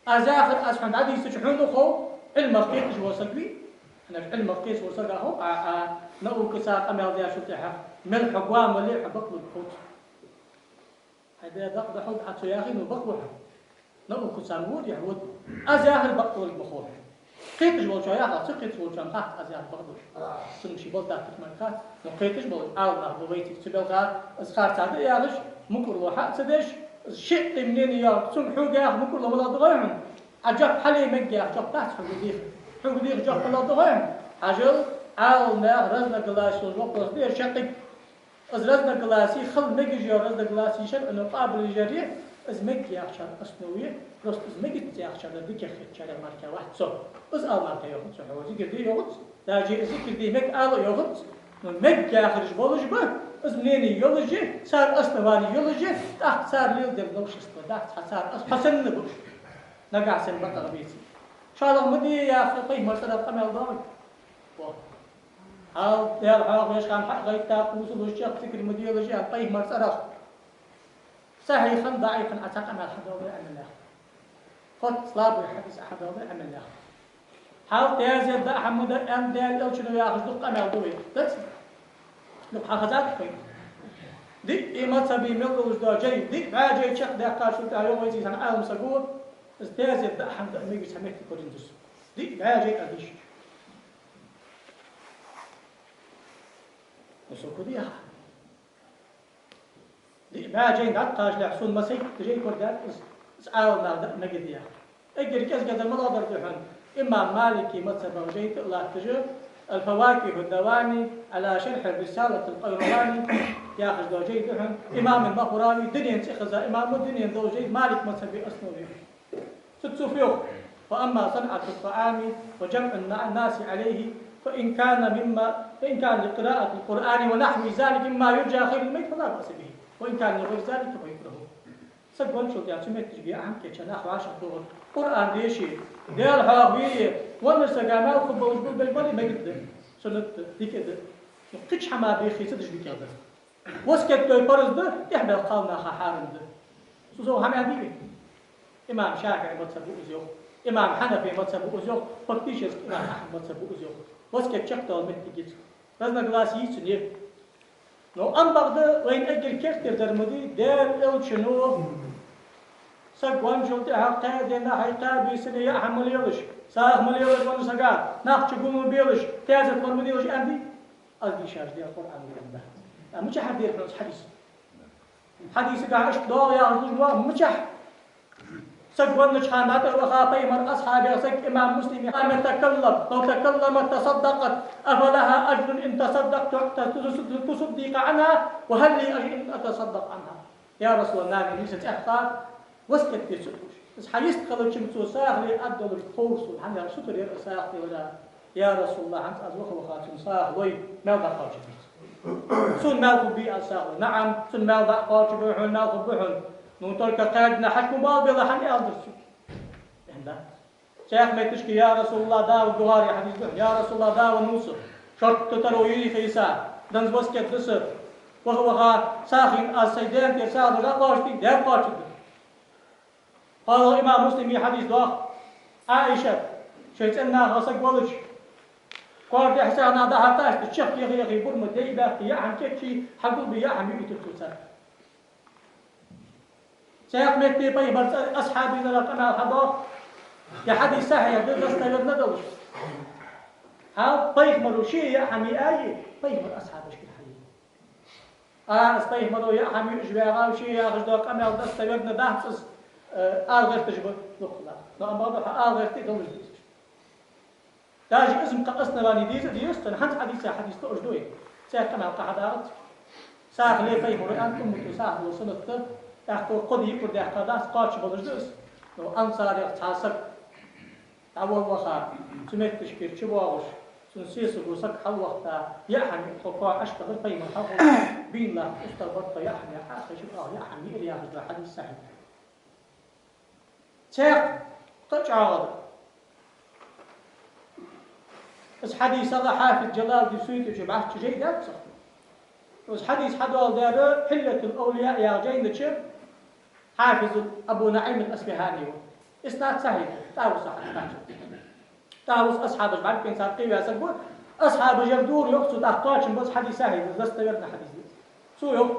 Аз яхар, аз хьона дӀадийцача хьона хов, Ӏилмах кхеташ вола саг вий? Хьанаш Ӏилмах кхеташ вола саг а хов, а, а, наукаца къамаьл деш ва тӀехьа, мел хьо гоама ле, хьо бакълург ховц. Хьай даь дакъа дахьал хьа цо яхий, ну бакъ ва хьо. Наукаца ма вода, яхь вода. Аз яхар бакъ долга ма хов. Кхеташ волчоа яхар, ца кхеташ волчоа хац аз яхар бакъ долга. Цунга ший болх датташ мара хац. Но кхеташ болаш Ӏаламнах ба вай цига цу белха, аз харцахьа да яхаш, мукӀарло хьа а ца деш, аз шиъ тӀа мнение йоагӀа, цунга хьога яха мукӀарло малагӀа да хой хьона? Ӏа жоп хьале мегаргйола жоп дац хьога деха. Хьога деха жоп малагӀа да хой хьона? Хьажал, Ӏаламнаха разногласие йолаш вопрос да ер шаккхе. Из разногласие хила мегаш йола разногласие шарӀо къоабалъеш яр, из мег яхачар основе, просто из мегац яхачар дикагӀа хетачарех мара вац цо. Из ала мара йоахац цо, хьо зикар де йоахац, даже из зикар де мег ала йоахац, но мег яхараш болаш ба, из мнение йолаш я, цар основани йолаш я, тӀаккха цар леладер новшество дац, хьа цар ас-, хьо санна ба уж. Нагахьа санна бакъахьа беце. ШоллагӀа ма де яха пайхамара цӀерах къамаьл доагӀа. Хьал Даьла хьоахавеш хана хьа а гӀайтта, кхувсалуш чехка зикар ма делаш, аьнна, пайхамара цӀерах. Сахьихьан, даӀифан Ӏа цхьа къамаьл хьадоаладе Ӏа мел яхар. Хотта слабый хьадис Ӏа хьадоаладе Ӏа мел яхар. Хьал таьзет даа хӀама да аьнна Даьла Элчано яхаш дукха къамаьл да вай. Дац? Дукха хьахезад вайна. Диъ мазхӀабе мел долаш дола жай, диъ бӀаь жай чакхдаьккхачул тӀехьагӀа йоах вайцига цхьан Ӏалам саго, из таьзет даа хӀама да мегаш цхьа моттиг корзинца. Диъ бӀаь жай а дийшача. Ну, со куда яха? Диъ бӀаь жайна дӀатӀакхачалехь, сона масийтта жай корадаьд из, из Ӏаламнаха даа мегаргда яхаш. Эггара кӀезигагӀа дар малагӀа дар да хьона? Имам Малика мазхӀабах жайна тӀа а латташ, الفواكه الدواني على شرح الرسالة القيرواني яхаш дола жай да хьона. Имам ал-Махурави, дунен цӀихеза имам ва, дунен дола жай Малика мазхӀаба основе. Цу, цу фу йоах: وأما صنعة الطعام وجمع الناس عليه فإن كان مما، فإن كان لقراءة القرآن ونحو ذلك مما يرجى خير الميت فلا بأس به، وإن كان لغير ذلك فيكره. Саг венначул тӀехьагӀа цу метташка бе а хӀама кийча, нах вӀашагӀтохар, Къуръан деше, Даьла хьоахаве, веннача сага мел хургболаш гулбелла бале мегаргда, суннат да, дика да. Кхыча хӀаман бехе ца деш дикагӀа да. Васкет дой парз да, тӀехьабаьнна кхалнаха хьарам да. Цу сов хӀама аьннадий вай? Имам ШафиӀий мазхӀабо из йоах, имам Хьанафий мазхӀабо из йоах, фактически имам Ахьмада мазхӀабо из йоах. Васкет чакхдала моттиг я цу. Разногласие я цу, нет. Но ам бакъда вайна эггара керттера дар ма дий, Даьла Элчано саг венначул тӀехьагӀа кхаь денна, хьай кхаь бийсанна яа хӀама ма лелаш, сагӀа ма лелаш веннача сага, нах чу гул ма белаш, таьзет лор ма делаш аьннадий? Аз дийшача Даьла Къуръано аьнна дац. А мичахьара дера хьона из хьадис? Хьадисагахьа иштта доагӀа яхаш луш ма ва, мичахьа? Саг веннача хана дӀатӀаваха пайхамара асхьабех саг, имам Муслима: من تكلم، لو تكلمت تصدقت، أفلها أجر إن تصدقت، تصدق عنها، وهل لي أجر إن أتصدق عنها؟ Я Расулаллахӏ, нана нийса цӀехкъа, васкет де цо луш. Из хьа йист хилча-м цо сагӀа ле аргдолаш ховра сона, хӀана аьлча сутара яр из сагӀа ле вара. Я Расулаллахӏ, хӀанз аз ваха-ваха цунна сагӀа лой, маьл дӀакхоачаргда цо. Цунна маьл хургбий аз сагӀа лой? НаӀам, цунна маьл дӀакхоачаргба хьона, маьл хургба хьона. Ну, только кхаьчача хьакъ ма балбелахь, хӀана аьлар цо. Аьннад. Цхьан метташка: «Я Расулаллахӏ, дӀа ва, Бухарий хьадис да, я Расулаллахӏ, дӀа ва нувца, шортта таро йийхай са, данза васкет да са, ваха-ваха сагӀийна аз сай даьна тӀера сагӀа луш дӀакхоачаргдий?» «Даьра кхоачаргда». Хьалха имам Муслима хьадис доагӀа, Ӏаишат, шоай цӀен нахах саг велча, кор тӀехьа сагӀа нах дӀахьокхаш, чехка яха-яха, бурма дӀайбаьккха, яа хӀама кийчъе, хьагулбе яа хӀама юийтар цо царна. Цхьан метте пайхамара цӀен асхьабий нара къамаьл хьадоагӀа, е хьадис сахьихь да, достоверно долаш. Хьал пайхамара ше яа хӀама йиае, пайхамара асхьабашкара хьае. А, из пайхамара яа хӀама юаш вагӀа ше яхаш дола къамаьл достоверно дац из, э, ала гӀерташ ба дукхагӀа. Но амма бакъда хьо ала гӀерте долаш да из. Даже из-м кхы основани деза а дезац, цун хӀанз хьадиса хьадис тоъаш да вай. Цхьа къамаьл кхы хьадагӀац. СагӀа ле пайхамара аьннад, уммато сагӀа ло суннат да, тӀаккха кхо ди юкъера даьккха дац, кхоачаш болаш да из. Но ансарех цхьа саг дӀаволла ваха, цу метташкара чубоагӀаш, цун сесаго саг хьалвахийта, яа хӀама юа тхо, кхоачаш хилар, пайхамар хьалха бийна латта устагӀа бар тхо, яа хӀама яа, хьаьший ала, яа хӀама йиар яхаш дола хьадис сахьихь. Цхьаькха кхы а чӀоагӀа да. Из хьадис ала Хьафиз Джалалуддин Суютӏе чу баьхкача жай дац цох. Из хьадис хьадоаладаьр Хьилятул-Авлияъ яхача жайна чу Хьафиз Абу НуӀайм ал-АсфахӀани ва. Иснад сахьихь, ТӀавуса хьадис. ТӀавус асхьабаш бӀаргабайна царна кхийна саг ва. Асхьабаш яр дора йоах цо, тӀаккха кхоачам ба из хьадис сахьихь да, достоверно хьадис да. Цо йоах,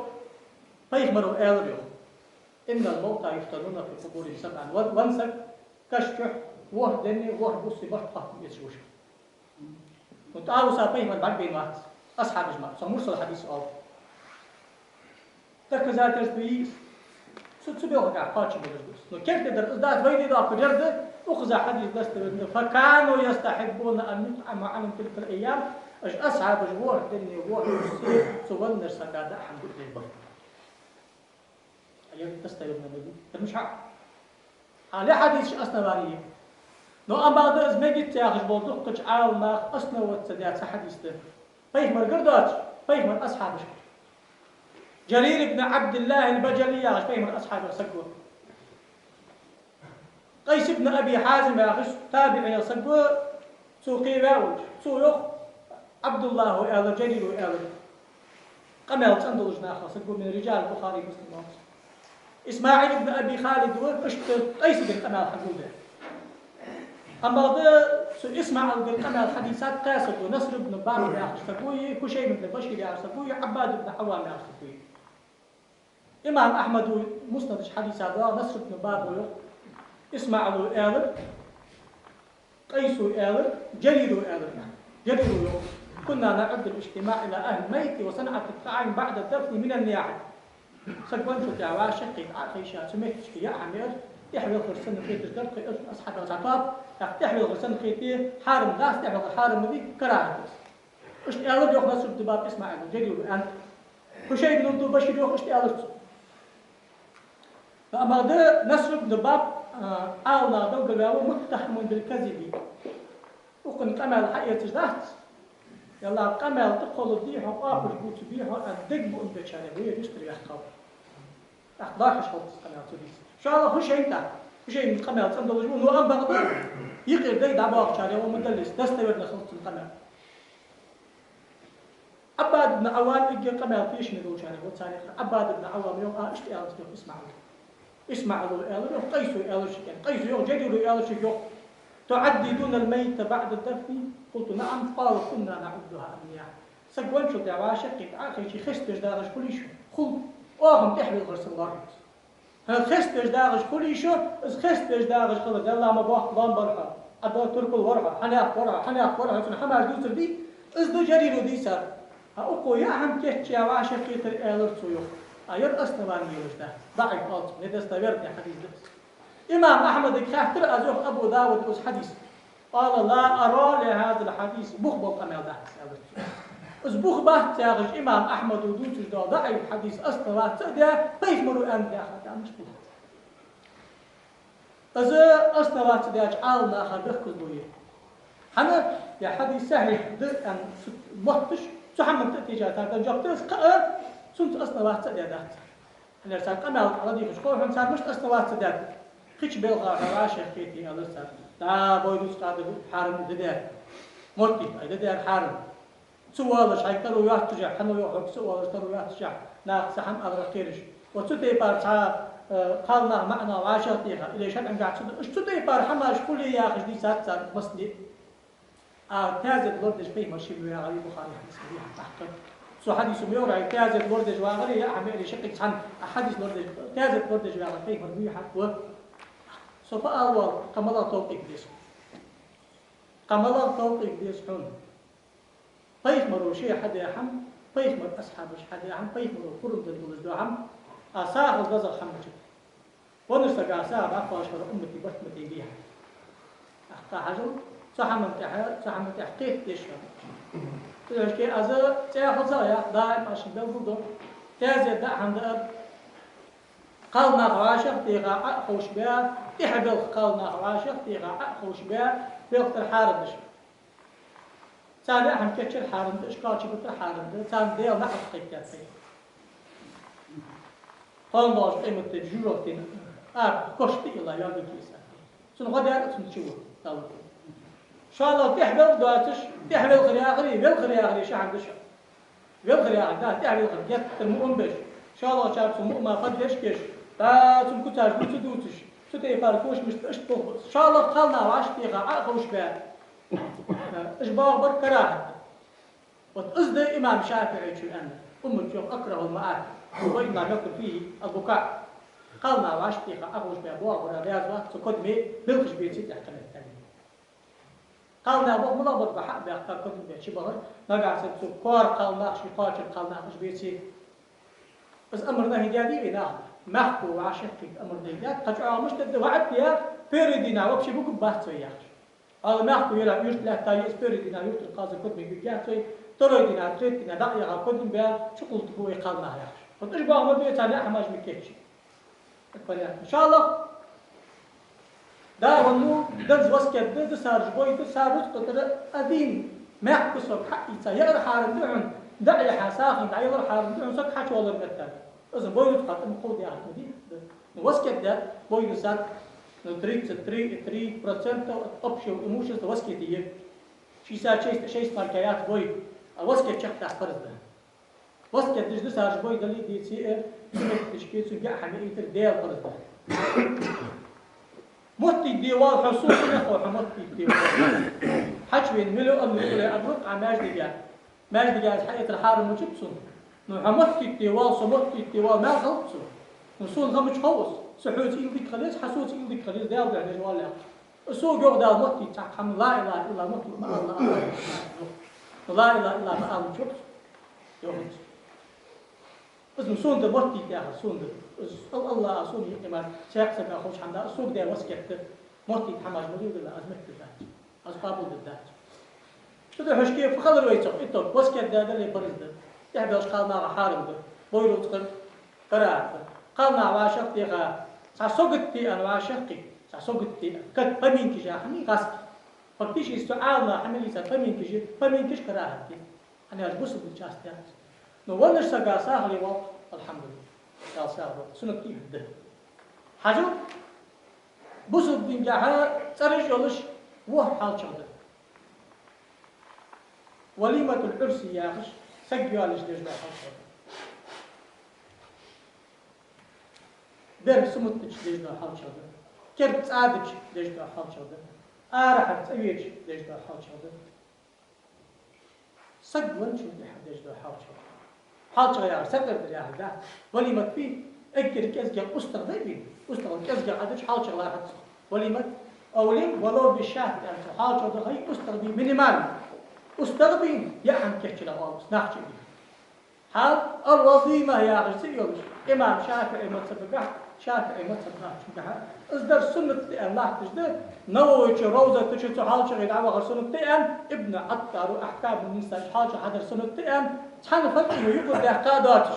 пайхамара аьлар йоах: «إن الموتى يفتنون في قبورهم سبعا». Венна, венна саг каша чу ворхӀ денна, ворхӀ буса барт хоттам эцаш ва шоана. Ну, ТӀавуса пайхамар бӀаргабайна вац, асхьабаш мара, цох мурсал хьадис оал. Доказательство йий из? Цу, цу белхагахьа кхоачам болаш да из. Но керттера дар из дац, вай де доаккхаш дар да, укхаза хьадис достоверно: «فكانوا يستحبون أن يطعموا عنهم تلك الأيام». Уж асхьабаш ворхӀ денна, ворхӀ буса цу веннача сага даа хӀама дуаш барт. Ер достоверно ма дий. Ер мишта хьа? Хьале хьадисаш основани я. Но амма бакъда из мегац яхаш бола дуккхача Ӏаламнаха основа ца даь цхьа хьадис да. Пайхамарагара доацаш, пайхамара асхьабашкара. Джарир ибн Ӏабдиллахь ал-Баджали яхаш пайхамара асхьабех саг ва. Къайс ибн Аби Хьазим яхаш табиӀинех саг ва, цо кхийна ваь волча. Цо йоах, Ӏабдуллахьо аьлар, Джариро аьлар. Къамаьл цӀена долаш нахах саг ва, мин риджал Бухари, Муслим. ИсмаӀил ибн Аби Халид ва, иштта Къайсагара къамаьл хьагулдаь. Амма бакъда цу ИсмаӀилгара къамаьл хьадийцад кхаь саг ва, Наср ибн Баб яхаш саг ва, Хушайм ибн Башир яхаш саг ва, Ӏаббад ибн Ӏаввам яхаш саг ва. Имам Ахьмада Муснада чу хьадис да, Наср ибн Баба йоах, ИсмаӀила аьлар, Къайса аьлар, Джарира аьлар. Джарира йоах: «كنا نعد الاجتماع إلى أهل الميت وصنعة الطعام بعد الدفن من النياحة». Саг венначул тӀехьагӀа вӀашагӀкхийтта Ӏохайша, цу метташка яа хӀама яар, тӀехьавалар санна хеташ дар тхо, асхьабех цхьа тоаба, тӀаккха тӀехьавалар санна хете, хьарам дац, тӀехьавалар хьарам ма дий, карахӀат да из. Иштта аьлар йоах Наср ибн Баб ИсмаӀила, Джарира аьннад. Хушайм ибн Башир йоах, иштта аьлар цо. Амма да Наср ибн Баб, а, Ӏаламнаха белгалваьв, متهم بالكذب. Укхун къамаьл хьаэцаш дац. Ялла къамаьл тӀакхолларгдий хьо, оапаш бувцаргбий хьо аьнна, дег буъ бечарех ва ер, юстара ваьккхав. ТӀаккха дохьаш хилац къамаьл цо дийца. ИншаАллахӀ, Хушайм тӀа. Хушайма къамаьл цӀена долаш ва, но амма бакъда юкъера дай дӀабоагӀачарех ва мудаллис, достоверно хилац цун къамаьл. Ӏаббад ибн Ӏаввам эггара къамаьл тешаме долчарех ва царех. Ӏаббад ибн Ӏаввам йоах, а, иштта аьлар йоах ИсмаӀила. ИсмаӀила аьлар йоах, Къайса аьлар шийга. Къайса йоах, Джарира аьлар шийга йоах: «تعدون الميت بعد الدفن؟ قلت: نعم. قال: كنا نعدها النياحة». Саг венначул тӀехьагӀа вӀашагӀкхийтта Ӏохайча, хестабеш дагӀаш хулий шо? Хул. Оаха-м тӀехьавалар санна лоархӀац. ХӀа, хестабеш дагӀаш хулий шо? Из хестабеш дагӀаш хилар, Далла ма бохк, лоам бар хьо, Ӏа да турпал вар хьо, хьанех вар хьо, хьанех вар хьо, цунна хӀамаш дувцар дий? Из да Джарира дийцар. ХӀа, укхо яа хӀама кийчъяь вӀашагӀкхетар аьлар цо йоах. А ер основани йолаш дац. ДаӀиф оал цох, недостоверный хьадис да из. Имам Ахьмадага хаьттар аз йоах, Абу Давуда из хьадис. قال: لا أرى لهذا الحديث. Бух бола къамаьл дац из, аьлар цо. Из бух бац яхаш имам Ахьмада дувцаш дола даӀиф хьадис основаться а даь, пайхамара аьннад яхар да, мишта хул. Из основаться даьча Ӏаламнаха бехказло я. ХӀана, ер хьадис сахьихь да аьнна цу мотташ, цу хӀаман тӀа а тийжа цар даь жоп да из, кхы а цунца основаться а даь дац. ХӀана аьлча цар къамаьл тӀа ладийгӀача хана цар мишта основаться даьд? Кхыча балха хьо вӀашагӀкхете, аьлар цар. Да, бой дувца кхы а да хьарам да даьр. Моттийта, ай да даьр хьарам. Ца воалаш, хьайга таро йоаццашехь, хьан йоах хьога ца воалаш таро йоаццашехь, наха цхьа хӀама аларах кхераш. Ва цу тайпара цхьа, э, кхалнах маӀа нах вӀашагӀтеха, или шарӀагахьа ца да, уж цу тайпара хӀамаш хуле яхаш дийцад цар массане а. А таьзет лорадеш пайхамар ше ма вагӀар, Бухаре хьадис ма дий хьона тӀаккха. Цу хьадисо ма йоахар, таьзет лорадеш вагӀаре, яа хӀама, или шаккхе цхьан а хьадис лорадеш, таьзет лорадеш вагӀар пайхамар ма вий хьона, ва. Со фу ала воал, кхы малагӀа товкъиф деза? Кхы малагӀа товкъиф деза хьона? Пайхамаро ше хьадаь хӀама, пайхамара асхьабаша хьадаь хӀама, пайхамаро пурам дергдолаш дола хӀама, а сагӀа дезагӀа хӀама ма дац. Веннача сага сагӀа дӀакхоачаш хилар уммата барт ма дий хьона. ТӀаккха хьажал, цу хӀаман тӀехьа, цу хӀаман тӀехьа кхетадеш хилар. Цудухьа аз цӀаьхха ца яхар, даим аз шоана белгалдоаккх, таьзет даа хӀама даар, кхалнах вӀашагӀтеха Ӏо а ховшабаь, тӀехьа белха кхалнах вӀашагӀтеха Ӏо а ховшабаь, белхар хьарам да шоана. Царна яа хӀама кийчъяр хьарам да, уж кхоачашбитар хьарам да, царна Даьла наӀалт кхайкадаьд вай. Кхоана доагӀача къематдийнахьа жожагӀатен апа кошта тӀа илла йоагӀа кийса. Цунна гӀо даьр а, цунна чу ву, Далла. ШоллагӀа тӀехьа белха доацаш, тӀехьа велхар яхаре, велхар яхаре ши хӀама да шоана. Велхар яхар да, тӀехьа велхар геттара муъам беш. ШоллагӀчар цу муъама поддержка еш, да, цун куцаш дувца дувцаш, цу тайпара кошамашта иштта болх беш. ШоллагӀа кхалнах вӀашагӀтеха Ӏо а ховшабаь, уж боагӀабар карахӀат да. Вот из да имам ШафиӀийчо аьннар: أمتي أكره المآثم، وإنما يكثر فيه البكاء. Кхалнах вӀашагӀтеха Ӏо а ховшабаь боагӀабар раьза вац, цу кодаме белхаш беце тӀехьа кхаметтар. Кхалнах бохабар малагӀа ба хьа а баьккха, кодам баь чубахар, нагахьа санна цу коара кхалнах, ше кхоачара кхалнах уж беце. Из амар-нахьи даьдий вай наха? Мехко вӀашагӀкхийтта амар-нахьи даьд, кхы чӀоагӀа мишта да, ваӀад даь, первый дийнахьа вообще бугаш бац вай яхаш. Ала мехко яра юрт лаьтта, из первый дийнахьа юртара кхалсаг кодаме гуш яц вай, второй дийнахьа, третий дийнахьа дӀа а яха, кодам баь, чукхувларгба вай кхалнах яхаш. Вот уж боагӀа ма бий, царна яа хӀамаш ма кийчъя. Так понятно. ШоллагӀа, да, вон, ну, данза васкет да, да саржа бой да, саржа кхатара один мехко саг хьаийца яар хьарам да хьона, дӀа а яха сагӀийна дӀаялар хьарам да хьона, саг хьачувалар меттел. Из бой дувца кхы а тӀа ма кховда яхар ма дий. Ну, васкет даьд, бой дувцад, ну, тридцать три и три процента от общего имущества васкете я. Шестьдесят шесть и шесть марка яц бой, а васкет чакхдаста парз да. Васкет деш да саржа бой дале а, деце а, цу метташка цунга яа хӀама яийтар Даьла парз да. Моттийта де воал хьо, сона фу ма хов, хьо моттийта де воал. Хьачувена миллион рублей Ӏодувл Ӏа маьждига. Маьждига из хьаэцар хьарам ма дац цунна. Ну, хьо моттийта де воал, со моттийта де воал, маьл хилац цунна. Ну, сона гӀо ма хов из. Со хьоца уйла дика хила еза, хьо соца уйла дика хила еза, Даьла духьа деш воаллехь. Сога йоах Дала моттийта цхьаккха хӀама, ла илахӀа иллаллахӀ Мухьаммад, ла илахӀа иллаллахӀ Мухьаммад. Ну, ла илахӀа иллаллахӀ ма ала ма дац. Йоах из. Из ма сона да моттийта яхар, сона да. Из Ал-, АллахӀа сона юкъе мара цхьаккха сага ховш хӀама да, из сога даь васкет да. Моттийта хӀамаш ма леладелахь, аз меттадац. Аз къоабалдергдац. Цудухьа шке фу хилар вай цох, итог, васкет даь дале парз да. ТӀехьабелхача кхалнаха хьарам да. Бой дувца карахӀат да. Кхалнах вӀашагӀтеха, цхьа сагота тӀа вӀашагӀкхийтта, цхьа сагота тӀа, как поминки яха хӀама я гӀазкхий. Фактически цу Ӏаламнаха хьамилийца поминки я, поминкаш карахӀат да. ХӀана аьлча бусалба дин часть яц. Ну, веннача сага сагӀа ле воал, алхьамдулиллахӀ, Дала сагӀа долда, суннат тӀехьа да. Хьажал, бусалба дингахьа цӀераш йолаш ворхӀ хьал чӀоагӀа да. Валиматул-Ӏурси яхаш, саг йоалаеш деш дола хьал чӀоагӀа да. Бер суматдича деш дола хьал чӀоагӀа да. Керда цӀа дича деш дола хьал чӀоагӀа да. Арахьара цӀавеча деш дола хьал чӀоагӀа да. Саг венначул тӀехьа деш дола хьал чӀоагӀа. Хьал чӀоагӀа яхар сакъердар яхар дац. Валимат бий, эггара кӀезигагӀа устагӀа дай бий. УстагӀал кӀезигагӀа Ӏа дича хьал чӀоагӀа лархӀац. Валимат, أولم ولو بشاة аьнна цо хьал чӀоагӀа да, хьай устагӀа бий минимально. УстагӀа бий, яа хӀама кийчъяр оалаш, нах чу бий. Хьал ал-валима яхаш цӀи йолаш, имам ШафиӀий мазхӀабагахьа ШафиӀий мазхӀаб нахчунгахьа из дар суннат да аьнна латташ да. Нававийчо Равзата чу цу хьалчагӀий дӀавахар суннат да аьнна, Ибн Ӏаттара Ахькамун-Нисаъ чу хьалчагӀа хьадар суннат да аьнна, цхьан факъихӀо юкъе даьккха а доацаш.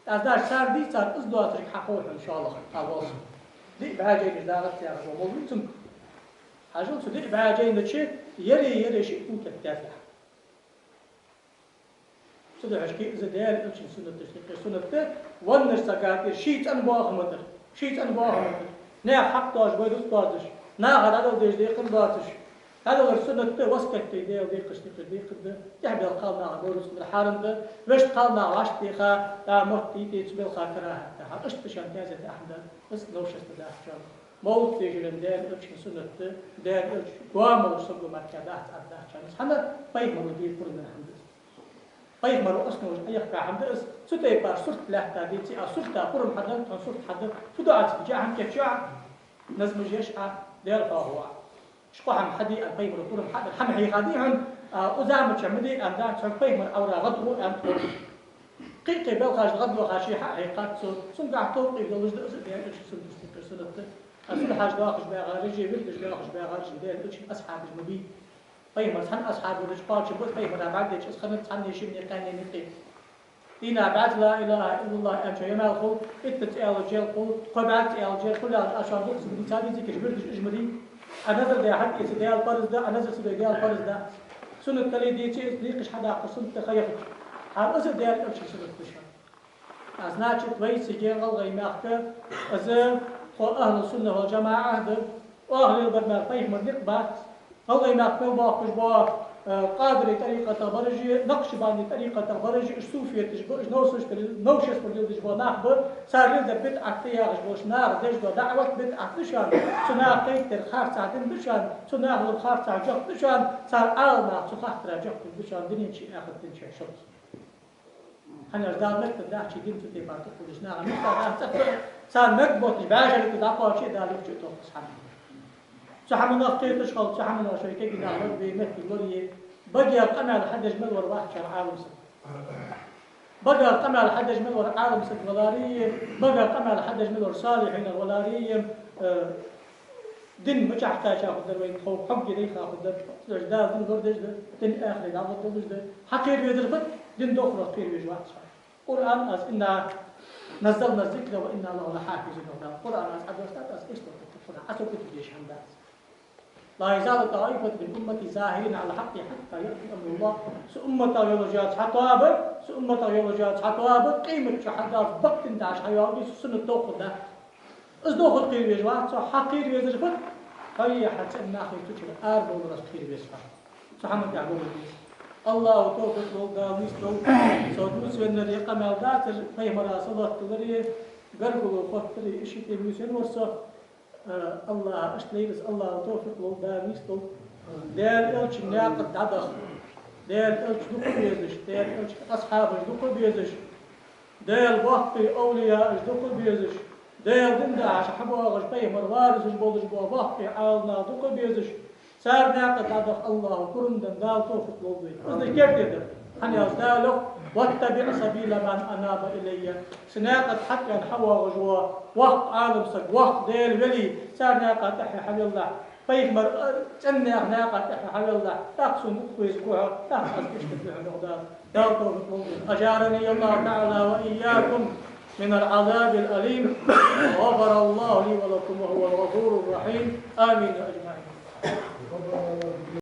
Аз даже цар дийцар из доацарг хьахов хьона, шоллагӀа, хьаволсу. Диъ бӀаь жайнаш дагӀац яхаш ва мовлуд цунга. Хьажал, цу диъ бӀаь жайна чу ере-ере шиъ пункт даьд. Цудухьа шки из Даьла Элчан суннаташта юкъера суннат да, веннача сага тӀера ший цӀена боахама тӀера, ший цӀена боахама тӀера. Наьха хьакъ доацаш, вай рузкъа доацаш, наха дӀадала дезаш декхар доацаш. ДӀадалар суннат да, васкет де Даьла декхарашта юкъера декхар да, тӀехьабелла кхалнаха вай рузкъа дар хьарам да, вешта кхалнаха вӀашагӀтеха, да, мотт дийте цу белха карахӀат да. Хьа иштта шоана тезет ахьа да, из новшество дац шоана. Мовлуд дешар Даьла Элчан суннат да, Даьла Элча гоамал саго мара дац, ад дац шоана. Из хӀана? Пайхамаро дийхар хӀама да из. Пайхамаро основаш Ӏехка хӀама да из. Цу тайпара сурт лаьтта дийций, а сурта пурам хьадаьд, тхона сурт хьадаьд. Фу ду Ӏа цига, хӀама кийчъю Ӏа, назмаш еш Ӏа, Даьла хьоахаву Ӏа. Шкъо хӀама хьаде аьнна пайхамаро пурам хьадаьд, хӀама хьийха дий хьона, а, укх заман чу ма дий аьнна дац, хьога пайхамара Ӏовра гӀадгӀо аьнна тхога. Кхы-кхы белхаш гӀадваха ше хьа а хьекхад цо, цунгахьа товкъив долаш да из Даьла Элчан суннаташта юкъера суннат да. А сулхьаш доахаш багӀараш, вирдаш доахаш багӀараш Даьла Элчан асхьабаш ма бий. Пайхамара цхьан асхьабо дича кхоачам ба из, пайхамара бӀаргадайча из хиннад цхьанне, шийнне, кхаьнне, никъе. Дийнахьа бӀаьзза ла илахӀа иллаллахӀ аьнначоа е маьл хул, иттазза аьлча ер хул, кхо бӀаьзза аьлча ер хул, яхаш, аз шоана дукха ца дийцадий, дикаш вирдаш уж ма дий. Ӏа назар даь хьатӀаэца Даьла парз да, Ӏа назар ца дой Даьла парз да. Суннат дале дийце, из декхаш хьадаккхар суннат да ха яхача. ХӀара из Даьла Элчан суннат да шоана. А, значит, вай цига ГӀалгӀай мехка, из тхо ахӀлу сунна вал жамаӀа да, оаха лелабар мара пайхамара никъ бац. ГӀалгӀай мехка мел боахкаш бола, э, Къадирий тӀарикъатах бараш а, Накъшбандий тӀарикъатах бараш а, уж суфеташ ба, уж новшество, новшество леладеш бола нах ба, цар леладер бидӀат да яхаш болча наха деш дола даӀват бидӀат да шоана, цу наха кхайкадер харцахьа дин да шоана, цу наха лур харцахьа жоп да шоана, цар Ӏаламнаха цу хаттара жоп дергда шоана, дунен чу а, ахарта чу а шозза. ХӀана аьлча Дала меттадаьд ший дин цу тайпара тӀакхувдаш, наха меттадаьд цӀаккха, царна мегаш боацаш бӀаьшерта дӀакхоаче а Дала юхачу а тохкаш хӀама. Цу хӀаманах кхеташ хила, цу хӀаманах шоай кегий нах лорабе, моттиг лорае, баге къамаьл хьадеш мел вар вац шоана Ӏалам саг. Баге къамаьл хьадеш мел вар Ӏалам саг валаре, баге къамаьл хьадеш мел вар салихӀинех валаре, э, дин мичахьа кхаьча хургдар вайна, тхов хьогге дайха хургдар, цудухьа Дала дин лорадеш да, дин эхарте дӀагӀоргдолаш да. Хьакхера везар фуд? Дин дохарах кхера везаш вац хьо. Къуръан аз инна наззална ззикра ва инна лахӀу лахьафизун, йоах Дала. Къуръан аз Ӏодоссадаьд, аз кхестадергда Къуръан, Ӏа со кхетадеш хӀама дац. لا يزال طائفة من أمتي ظاهرين على الحق حتى يأتي أمر الله. Са умматах йолаш йола цхьа тоаба, са умматах йолаш йола цхьа тоаба, къематди хьадаллалца бакъдин тӀа уж хьайоагӀаргья, са суннат дохаргдац. Из дохар кхера везаш вац хьо, хьакхера везаш фуд? Хьои хьа цӀен нахи цу чура арабовларах кхера веза хьо. Цу хӀаман тӀа болаш веза. АллахӀа товфикъ лолда, Дала нийсдолда. Со дувцавеннар е къамаьл дацар, пайхамара салот даларе, гаргало хоттаре, иштта дувцавенна вар со. Э, АллахӀа иштта лайла из, АллахӀа товфикъ лолда, Дала нийсдолда. Даьла Элчан наькъа тӀа дӀадаха, Даьла Элча дукха везаш, Даьла Элчан асхьабаш дукха безаш, Даьла боккхий овлияаш дукха безаш, Даьла дин дахьаш хьабоагӀаш, пайхамара варисаш болаш бола боккхий Ӏаламнах дукха безаш, цар наькъа тӀа дӀадаха АллахӀа пурам денна, Дала товфикъ лолда вайна. Из да керттера дар. ХӀана аьлча Дала йоах: واتبع سبيل من أناب إلي. Са наькъа тӀа хьатӀавена хьавоагӀаш вола воккха Ӏалам саг, воккха Даьла вели, цар наькъа тӀехьа хьавеллахь, пайхамара, а, цӀеннех наькъа тӀехьа хьавеллахь, тӀаккха сона дукха везаргва хьо, тӀаккха аз кхестаргда хьона, йоах Дала. Дала товфикъ лолда вайна. أجارني الله تعالى وإياكم من العذاب الأليم، غفر الله لي ولكم وهو الغفور الرحيم. آمين أجمعين.